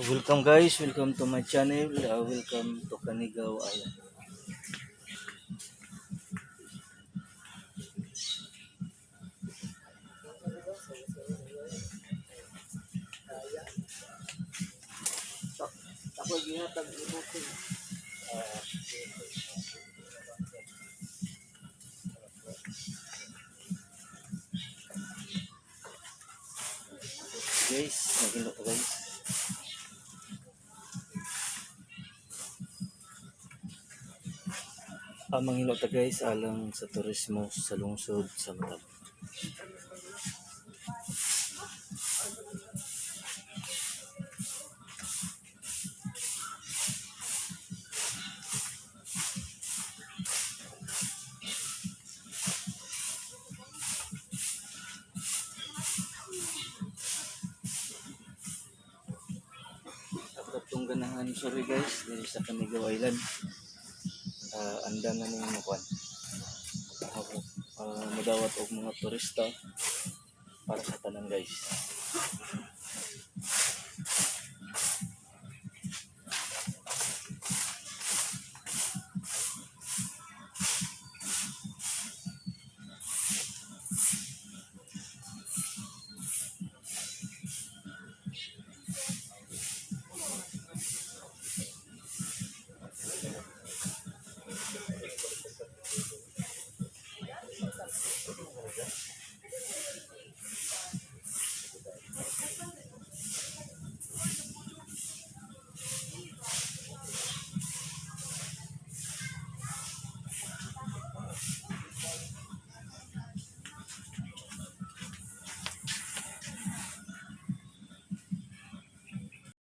Welcome guys, welcome to my channel. Welcome to Canigao Island. Ako gihatag ibukin. Guys, nagilo ko guys. Ah, manghilo ta guys alang sa turismo sa lungsod sa Matag. Ako tong ganahan, sorry guys, diri sa Canigao Island. Ah, anda na ning makuan. Ako, madawat og mga turista para sa tanan guys.